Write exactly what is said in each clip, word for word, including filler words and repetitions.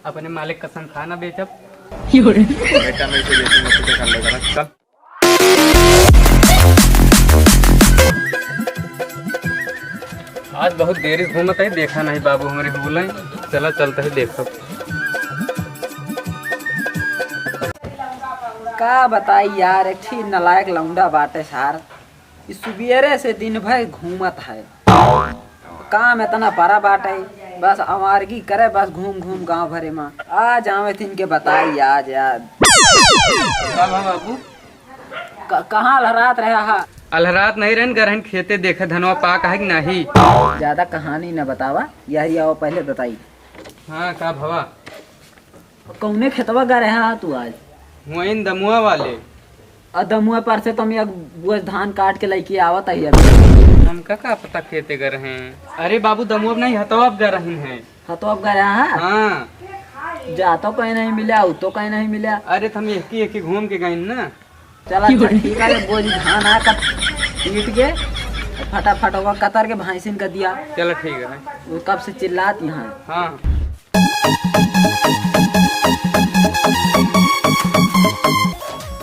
अपने मालिक कसम खा ना बेचब। बेटा, मैं इसे बेचूंगा, तुझे कर लेगा, रख, चल। आज बहुत देरी से घूमत है, देखा नहीं बाबू हमरे हुलई। चला, चलत है, देखब। का बताई यार, एक ठी नालायक लौंडा बाटे सार। ई सुबेरे से दिन भर घूमत है, काम एतना परा बाटे, बस आवारगी करे, बस घूम घूम गाँव भरे मा। आ जावे थिन के बताई आज यार। का भा बाबू? क-, कहाँ अलहरात रहा हा? अलहरात नहीं रहन, गरहन खेते देखे धनवा पाक है कि नहीं। ज्यादा कहानी न बतावा, यही आओ पहले बताई। हाँ, का भवा? कौने खेतवा गा रहा हा तू आज? वहीं दमुआ वाले। आ दमुआ पर से तुम एक बोझ धान काट के लेके आवत ही अभी। हमका का पता खेते गा रहे हैं। अरे बाबू, दमुआ नहीं, हतवा गा रही हैं। हतवा गा रहा हा? हाँ। जा तो कहीं नहीं मिला, उ तो कहीं नहीं मिला। अरे, तो हम एक ही, एक ही घूम के गए ना। चला, अच्छा, ठीक है, बोझ धान आ कट पीट के फटाफट ओका कतर के भैंसिन का दिया। चला, ठीक है। वो कब से चिल्लात यहाँ। हाँ।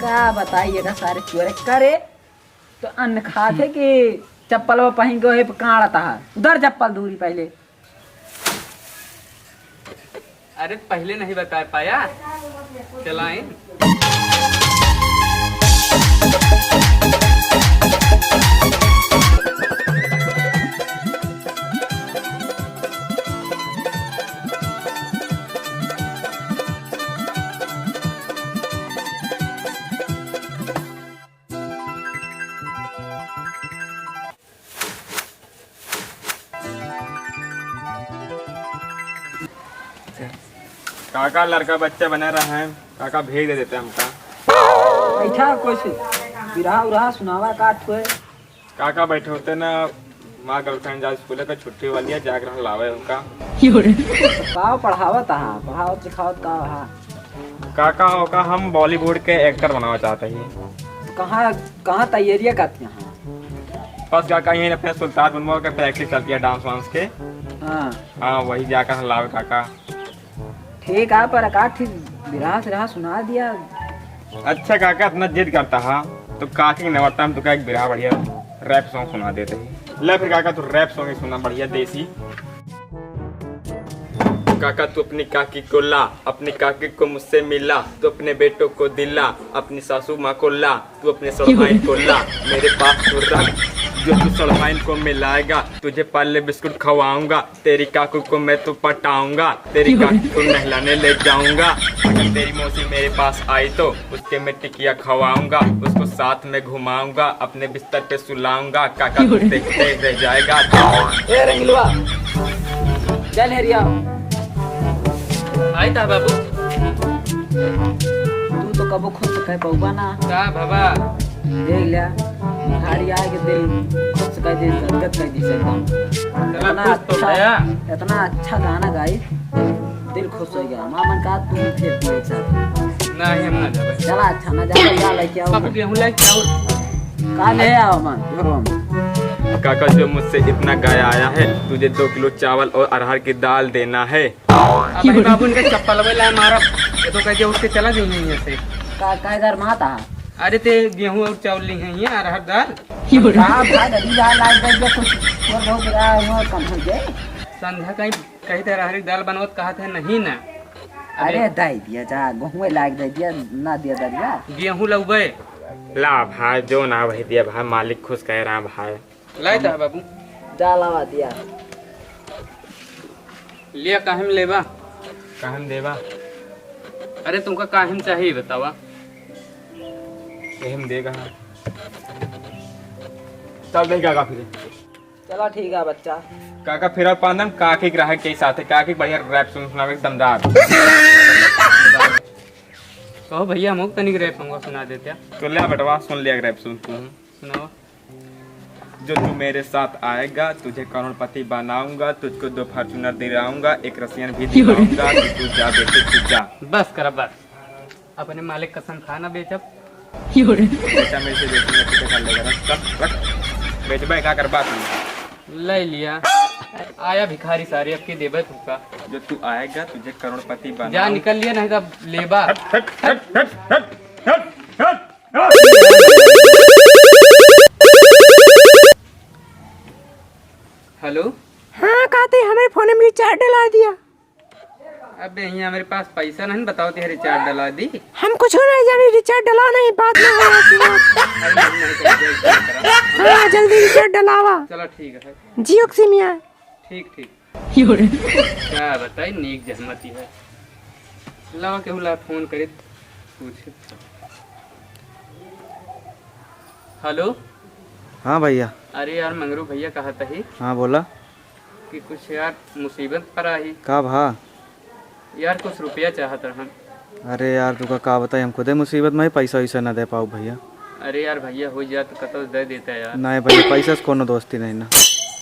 का बताई, ये सारे चोरे करे तो अन्न खात है कि चप्पल वो पहन के वही पे काढ़ता है। उधर चप्पल दूरी पहले। अरे, पहले नहीं बता पाया, चलाएं। काका, लड़का बच्चा बना रहा है, काका भेज दे देते हमका। बैठा कुछ बिरहा उरहा सुनावा का ठोए। काका बैठे होते ना, माँ girlfriend जा स्कूल का छुट्टी वाली है, जाकर हम लावे उनका। तो का पढ़ावत हा, पढ़ावत लिखावत का हा? काका, ओका हम Bollywood के actor बनावा चाहते ही। कहाँ, कहाँ तैयारियाँ करती हैं? बस काका, यहीं अपने सुल्तान बनवा के practice चलती है dance वांस के। हाँ। हाँ, वही जाकर हम लावे काका। ठीक है, पर का ठीक बिरहा सिरहा सुना दिया। अच्छा काका, इतना जिद करता हा, तो काकी के नेवता हम तुका एक बिरहा बढ़िया rap song सुना देते ही। ले फिर काका, तू rap song ही सुना बढ़िया देसी। काका, तू अपनी काकी को ला, अपनी काकी को मुझसे मिला, तू अपने बेटों को दिला, अपनी सासू माँ को ला, तू अपने सड़वाइन को ला, मेरे पास तू रख, जो तू सड़वाइन को मिलाएगा, तुझे पार्ले बिस्कुट खवाऊंगा, तेरी काकू को मैं तो पटाऊंगा, तेरी काकू को नहलाने ले जाऊंगा। अगर तेरी मौसी मेरे पास आई तो उसके मैं टिकिया खवाऊंगा, उसको साथ में घुमाऊंगा, अपने बिस्तर पे सुलाऊंगा, काका तू देखते रह जाएगा। ए रंगलुआ, चल हेरिया। आई ता बाबू। तू तो कबो खुश कह पउबा ना। का बाबा? देख लिया, गाड़ी आए के दिल खुश कर दे, गदगद कर दी एकदम। चला, इतना खुश तो अच्छा, भया। इतना अच्छा गाना गाई, दिल खुश हो गया। हमारा मन का तू भी फिर तू एक साथ। नहीं, हम ना जाबे। चला, अच्छा ना जाबे, जा लेके आओ। बाबू, गेहूं लेके आओ। का ले आओ मन, घरों में। काका जो मुझसे इतना गाया आया है, तुझे दो किलो चावल और अरहर की दाल देना है। अब भाई बाबू इनका चप्पल वाला है, मारा। ये तो कह दिया, उठ के चला जाइए यहाँ से। का, का इधर माता? अरे ते गेहूं और चावल ली हैं ये, अरहर दाल। का भाई, अभी दाल लाग गई, कुछ थोड़ा बहुत रहा, वो कम हो जाए। संध्या कहीं कही थे अरहर की दाल बनवत कहा थे नहीं ना। अरे अरे दे दिया जा, गेहूं लाग दे दिया, ना दिया दरिया। गेहूं लउबे। ला भाई, जो ना वही दिया भाई, मालिक खुश कह रहा भाई। लाई ता बाबू। जा लावा दिया। लिया, काहे में लेबा? काहे में देबा? अरे तुमका काहे में चाहिए बतावा? यही में देगा। चल दे काका फिर। चला ठीक है बच्चा। काका फिर अब पांदम काकी के रहे के साथ है, काकी बढ़िया rap song सुनावे दमदार। कहो भैया, हमको तनिक rap song सुना देते। तो ले बेटवा, सुन लिया rap song तू। सुनाओ। जो तू मेरे साथ आएगा, तुझे करोड़पति बनाऊंगा, तुझको दो Fortuner दिलाऊंगा, एक Russian भी दिलाऊंगा, तो तू जा बेटे, तू जा। बस कर, बस। अपने मालिक कसम खा ना बेचब। बेटा, मैं इसे बेचूंगा, तू क्या कर लेगा? रख, रख, रख। बेचबे का करबा तू? ले लिया। आया भिखारी सारे, अब के देबे तुका। जो तू आएगा, तुझे करोड़पति बना। जा निकल लिया, नहीं तो अब लेबा। हेलो। हाँ, कहते हमारे फोन में रिचार्ज डला दिया। अबे, यहाँ हमारे पास पैसा नहीं, बताओ, तेरे रिचार्ज डला दी। हम कुछ नहीं जाने, रिचार्ज डला नहीं, बात नहीं है आपकी बात। अरे, नहीं, नहीं, नहीं, नहीं, नहीं, नहीं। हाँ, जल्दी रिचार्ज डलावा। चलो, ठीक है। जियो के सिम यहाँ। ठीक, ठीक। का बताई, नीक जहमती है। लावा केहू ला फोन करित पूछ। हेलो। हाँ भैया। अरे यार, मंगरू भैया कहत ही। हाँ, बोला। कि कुछ यार मुसीबत पर आई। का भा? यार, कुछ रुपया चाहत रहन। अरे यार, तुका का बताई, हम खुदे मुसीबत में ही, पैसा वैसा ना दे पाउब भैया। अरे यार, भैया हो जात तो कतौ दे देता यार। नहीं भैया, पैसा से कोनो दोस्ती नहीं ना।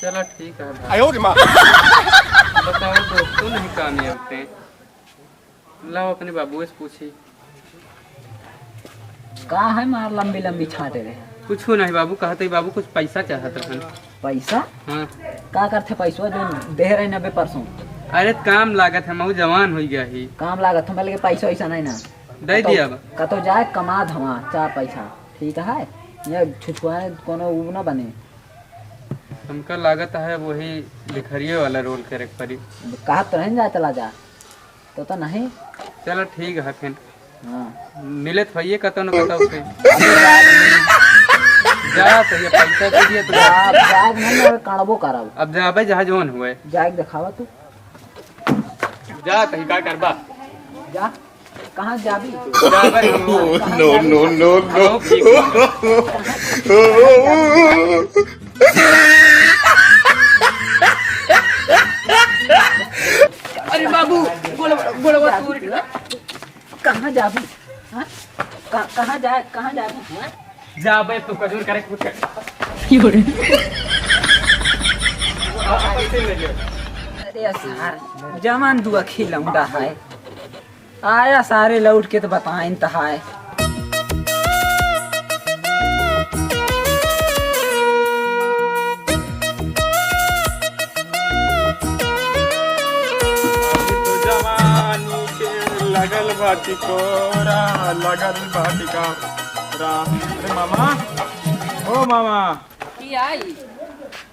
चला ठीक है भाई। आयो रे माँ। बताओ, दोस्तों नहीं कामयाब थे। लाओ, अपने बाबू से पूछी। का है मार लंबी लंबी छाटे रहे? कुछ नहीं बाबू, कहते ही बाबू कुछ पैसा चाहत रहन। पैसा? हाँ। का करते पैसवा जो दे रहे नब्बे परसों? अरे काम लागत है, मऊ जवान हो गया ही। काम लागत है, मतलब कि पैसा वैसा नहीं ना? दे कतौ, दिया बा। कतौ जाए कमा धमा चार पैसा, ठीक है? ये छुछुआए कोनो उ ना बने। हमका लागत है वही भिखरिये वाला रोल करे के पड़ी। कहा तो नहीं जाए, चला जा। तो, तो नहीं। चलो ठीक है फिर। हाँ। मिलत होइए कतौ न कतौ से। जा तो ये पैसा दे दिया तो जा। अब जाग नहीं, अब काढ़बो करब। अब जाबे जहाँ जौन हुए। जाग दिखावा तू। जा तो ही का करबा? जा। कहाँ जाबी? जाबे हम। No, no, no, no। हम ठीक होंगे। अरे बाबू, गोड़, गोड़, गोड़, गोड़। कहाँ जाबू? हाँ? कहाँ, कहाँ जा, कहाँ जाबू? हाँ? जाबे तो कजूर करे कुछ। अरे यार, जवान दुआ खिलौंडा है। आया सारे लौट के तो बताइन त हाय। अभी तो जवानी के लगल बा टिकोरा, लगल बा टिकोरा। अरे मामा, ओ मामा। की आई?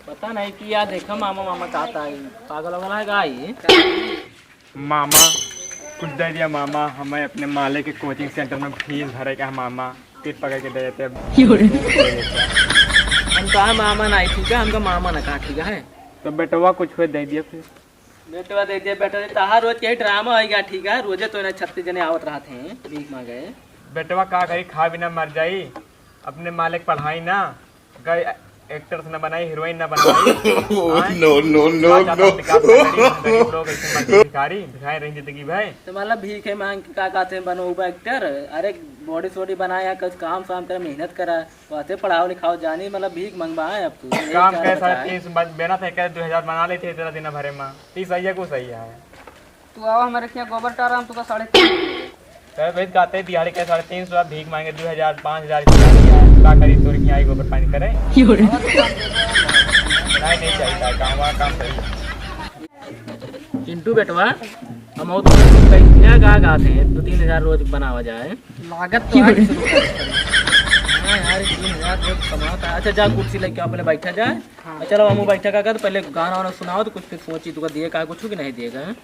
पता नहीं की यार, देखा मामा, मामा कहता है, पागल वागल है का आई? मामा, कुछ दे दिया मामा, हमें अपने माले के कोचिंग सेंटर में फीस भरे के है मामा, पीठ पकड़ के दे देते अब। हम कहा मामा नहीं, ठीक है, हमका मामा ना कहा, ठीक है। तो बेटवा कुछ हुए दे दिया फिर। बेटवा दे दिया, बेटवा, तहार रोज के ही ड्रामा होइगा, ठीक है, रोजे तो ना छत्तीस जने आवत रहत हैं भीख मांगे। बेटवा का करी, खा बिना मर जाई, अपने मालिक पढ़ाई ना, गए एक्टर से न बनाई, हीरोइन न बनाई। आय? No, no, no, का चाहता no। विकास का करी, हम गरीब लोग ऐसे मर के भिखारी, भिखारी रही जिंदगी भर। तो मतलब भीख है मांग के का कहते हैं, बनो उबा एक्टर? अरे बॉडी सॉडी बनाया, कुछ काम साम करे, मेहनत करा, वैसे पढ़ाओ लिखाओ जानी, मतलब भीख मंगवाए अब तू, यही काम चाहना करे साढ़े चाहे। तीन सौ बन-, मेहनत है, करे दो हजार बना लेते हैं तेरा दिन भरे में, तीस सही है, कुछ सही है। तू आवा हमारे यहाँ गोबर टारा, हम तुका साढ़े तीन सौ देबे। अरे भाई, कहते हैं दिहाड़ी के साढ़े तीन सौ, आप भीख मांगे दो हजार, पाँच हजार की, का करी तोर की आई गोबर पानी करे? क्यों रे? नहीं, नहीं चाहिए, काम, वहाँ काम करी। चिंटू बेटवा, हम और तो क्या गा गा थे, दो तीन हजार रोज बनावा जाए। लागत तो क्यों आज रे? शुरू कर। हाँ यार, तीन हजार रोज कमाता है। अच्छा जा कुर्सी लेके आओ, पहले बैठा जाए। हाँ। चलो हम बैठा का कर, पहले गाना वाना सुनाओ तो कुछ फिर सोची, तुका दिए का कुछ कि नहीं दिएगा, हैं?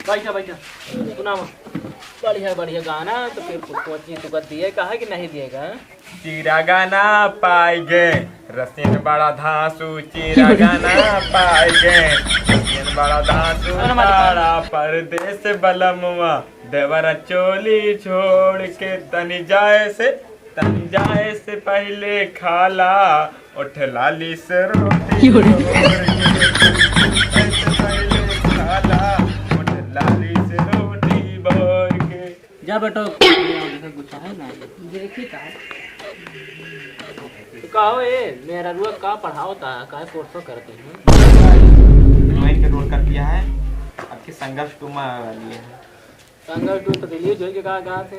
बैठा, बैठा। सुनावा। बढ़िया, बढ़िया गाना, तो फिर कुछ सोची, तुका दिए का कि नहीं दिएगा? चीरा गाना पाएगे, रसीन बड़ा धांसू, चीरा गाना पाएगे, रसीन बड़ा धांसू, अरे, हमारे बड़ा परदेस बलमुआ, देवरा चोली छोड़ के तनी जाए से तनी जाए से पहिले खाला, ओठ लाली से रोटी क्यों रे? बोर के। जाए से पहिले खाला, ओठ लाली से रोटी बोर के। जा बेटो, जैसे कुछ है ना। देखी का? तो कहो ए, मेरा रुआ का पढ़ाओ था, का कोर्स करते हैं? हीरोइन के रोल कर दिया है, आपकी संघर्ष टू में आने वाली है। संघर्ष टू तो रिलीज होइके का, कहाँ से?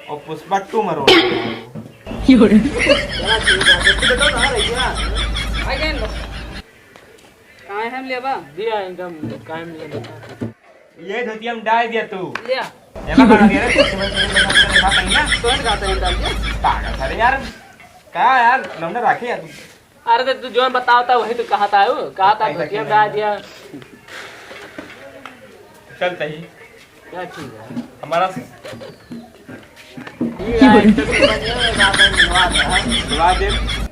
और पुष्पा टू में रोल। काहे हम लेबा? दिया इनका, काहे हम लेबा? ये धोतिया में डाल दिया तू। लिया। ये बता ना, ये रे, तुम्हें, तुम्हें बता, तुम्हें बता, कहीं ना। कौन गाता है डाल दिया? पागल, अरे यार, का यार, लौंडा राखे यार। अरे तो तू जो बताओ था वही तो कहा था, वो कहा था, ऐसा धोतिया क्यों में डाल नहीं? दिया। चल सही। क्या ठीक है? हमारा ये है, तो फिर बनिया में गाता है, धन्यवाद है। धन्यवाद है।